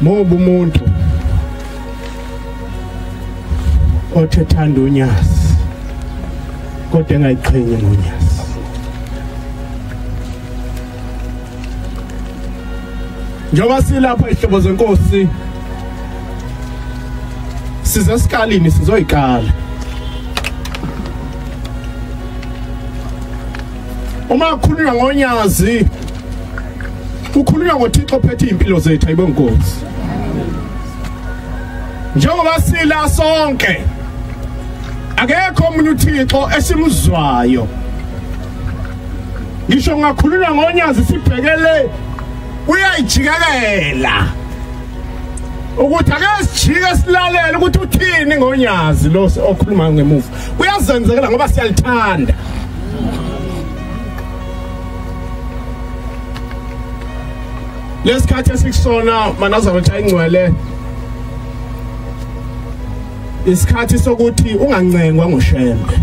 Mubi umuntu othethanda unyazi kodwa engayiqhenyi ngonyazi. Njengoba silapha ihlobo zenkosi size esikalini sizoyikala. Uma kukhulunywa ngonyazi kukhulunywa ngoThixo ophethe impilo zethu ayibonkosi. Njengoba sila sonke akekho omunye uThixo esimzwayo. Ngisho ngakhulunywa ngonyazi sibhekele uyayijikekela ukuthi ake sijike silalele ukuthi uthini ngonyazi lo okhuluma ngemuva. Kuyazenzekela ngoba siyalithanda. Lesikhathi esikusona manazaretha ingcwele isikhathi sokuthi ungancengwa ngoShembe.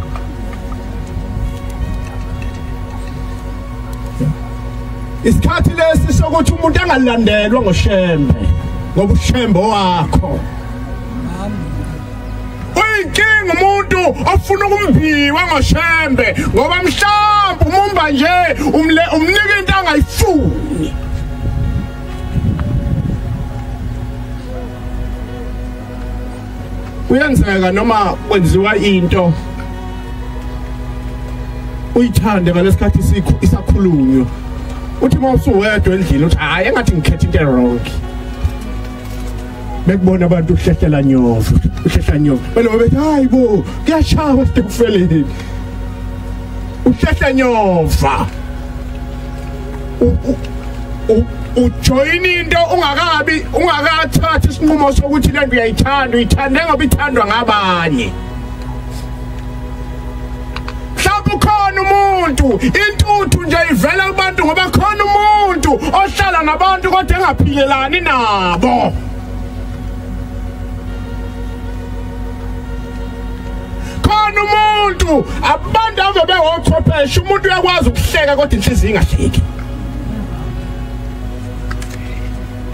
Isikhathi lesi sokuthi umuntu angalandelwa ngoShembe ngoba uShembe wakho. Uyinkinga umuntu ofuna ukumbiwa ngoShembe ngoba mhlawumbe umumba nje umnika into angayifuni. Kuyenzeka noma kwenziwa into uyithande ngalesikhathi isakhulunywa uthi uma usuwedwa endlini uthi hayi engathi ngikhethe into wrong. Bekubona abantu uhlehlela nyovu uhlehla nyovu belo bethi hayi bo kuyashawa sikufeleni uhlehla nyova ujoin into ungakabi ungakathathi isinqumo sokuthi lento uyayithanda uyithande ngoba ithandwa ngabanye. Mhlawumbe ukhona umuntu intuthu nje ivela kubantu ngoba khona umuntu ohlala nabantu kodwa engaphilelani nabo. Khona umuntu abantu ave bewochwepheshe umuntu uyakwazi ukuhleka kodwa inhliziyo ingahleki.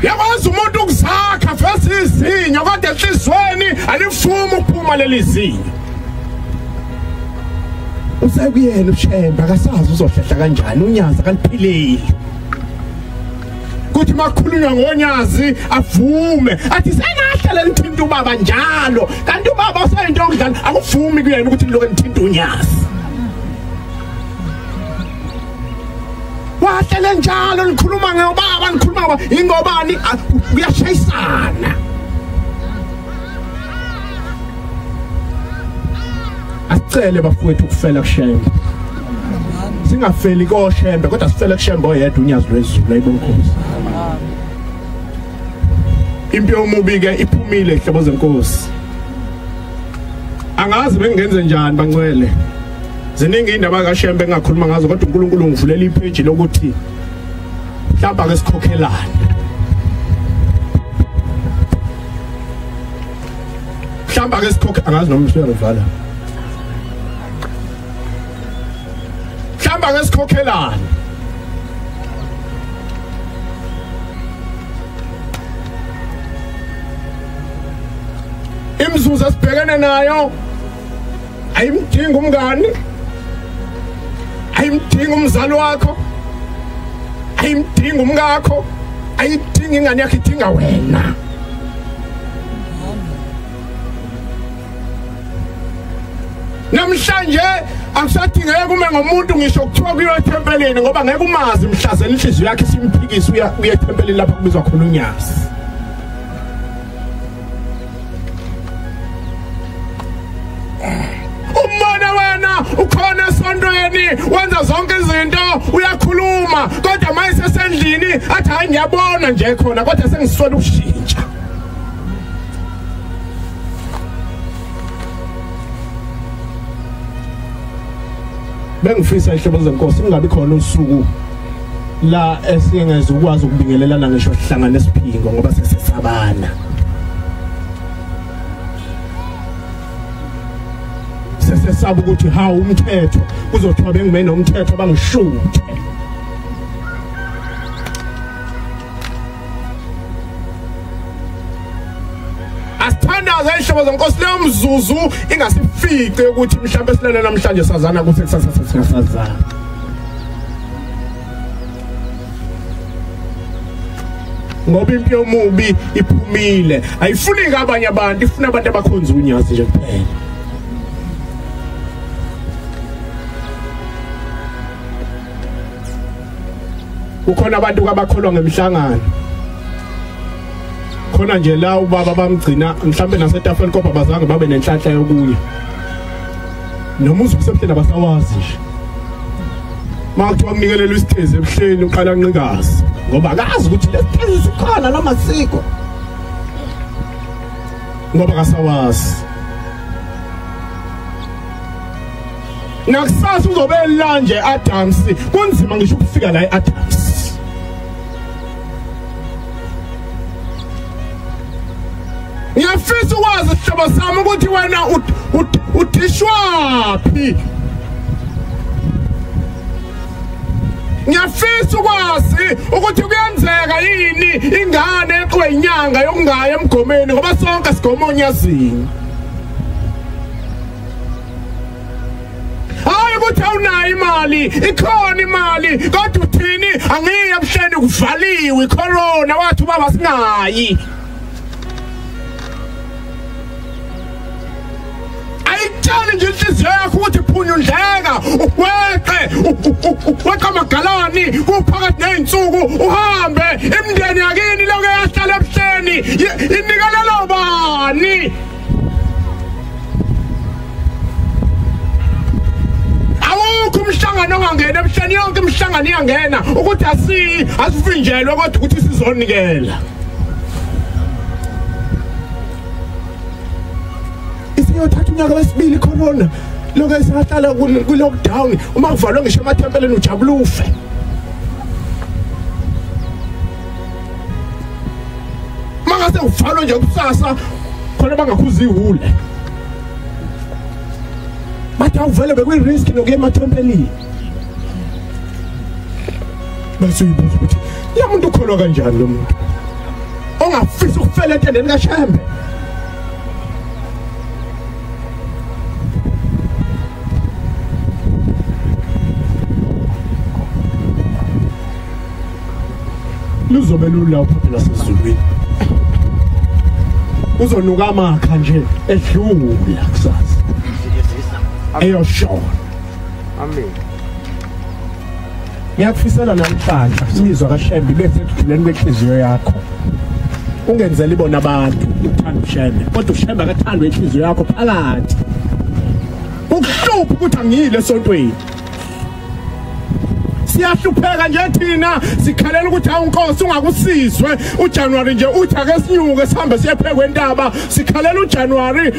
Uyakwazi umuntu ukuzakha fesa izinyo kodwa enhliziyweni alifumi ukuphuma leli zinyo. Usekuyena uShembe akasazi uzohlehla kanjani unyazi akaliphileli. Kuthi makhulunywa ngonyazi avume athi sengahlala ngithinta ubaba njalo kanti ubaba usayinto yokudlala akuvumi kuyena ukuthi lokho ngithinta unyazi. Wahlele njalo nikhuluma ngobaba nikhuluma ngoba ingobani kuyashayisana. Asicele bafowethu ukufela kuShembe. Singafeli koShembe kodwa sifele kuShembe oyedwa unyazi lwezulu ayibonkosi. Impi yomubi ke iphumile ihlobo zenkosi. Angazi bengenze njani bangcwele. Ziningi indaba kaShembe engakhuluma ngazo kodwa uNkulunkulu ungivulela ipage lokuthi mhlawumbe ake sikhokhelane. Mhlawumbe ake sikhokhe angazi noma usuyavala. Mhlawumbe ake sikhokhelane. Imizuzu esibhekene nayo ayimdingi umngani, ayimdingi umzali wakho, ayimdingi umkakho, ayidingi ingane yakho, idinga wena. Namhlanje akusadingeki ume ngomuntu ngisho kuthiwa kuyiwa ethempelini ngoba ngeke umazi mhlazela inhliziyo yakhe simphikise uya ethempelini lapho kubizwa khona unyazi. Umbona wena ukhona esontweni wenza zonke izinto uyakhuluma kodwa manje sesendlini athi hayi ngiyabona nje khona kodwa sengiswela ukushintsha. Bengifisa ihlobo zenkosi kungabi khona usuku la esingeze ukwazi ukubingelelana ngisho sihlangane esiphingo ngoba sesesabana. Sesesaba ukuthi hawu umthetho kuzothiwa bengime nomthetho bangishuthe. Siyathandaza ihlobo zenkosi leyo mzuzu ingasifice ukuthi mhlawumbe silele namhlanje sazana ukuthi kusasa sasazana. Ngoba impi yomubi iphumile, ayifuni abanye abantu, ifuna abantu abakhonza unyazi nje kuphela. Kukhona abantu abakholwa ngemhlangano. Khona nje la ubaba bamgcina mhlambe nasetafuleni kodwa bazange babe nenhlanhla yokuya. Noma uzokusebuhleni abasawazi nje. Makuthiwa kunikelela isithezi ebuhleni uqala nqikazi ngoba akazi ukuthi lesithezi sikhona noma sikho. Ngoba akasawazi. Nakusasa uzobe la nje Adams, kunzima ngisho ukufika la eAdams. Ngiyafisa ukwazi sihlobo sami ukuthi wena udishwaphi. Ngiyafisa ukwazi ukuthi kuyenzeka yini ingane eqwe inyanga yokungaya emgomeni ngoba sonke sigoma onyazini. Hayi ukuthi awunayo imali, ikhona imali, kodwa uthini angiyi ebuhleni kuvaliwe icorona wathi ubaba singayi. Ayitshali nje inhliziyo yakho ukuthi phunyundleka weqe weqa amagalani kuphakathi nezinsuku uhambe imindeni yakini lokho yahlala ebuhleni inikelela bani. Awukho umhlangano ongangena ebuhleni, yonke imihlangano iyangena ukuthi asivinjelwe kodwa ukuthi sizonikela. Isiyothatha unyaka wesibili corona lokho esahlala ku lockdown, uma kuvalwe ngisho emathempelini ujabula ufe. Mangase uvalwe nje kusasa khona bangakhuza ihule. Bathi awuvele bekwi risk nokuya emathempelini. Bese uyibuza ukuthi la muntu ukholwa kanjani lo muntu ongafisa ukufela entendeni kaShembe. Luzobe lula uphuphe lasezulwini. Uzonuka amakha nje edlula kusasa. Eyoshona. Amen. Ngiyakufisela namhlanje imizwa kaShembe ibe sekujuleni kwenhliziyo yakho. Ungenzeli bona abantu uthanda uShembe, kodwa uShembe akathandwe inhliziyo yakho phakathi. Ukuhlupha ukuthi angiyile esontweni. Siyahlupheka nje thina sikhalela ukuthi awu Nkosi ungakusizwe uJanuary nje uthi ake sinyuke sihambe siye phezu kwentaba, sikhalela uJanuary.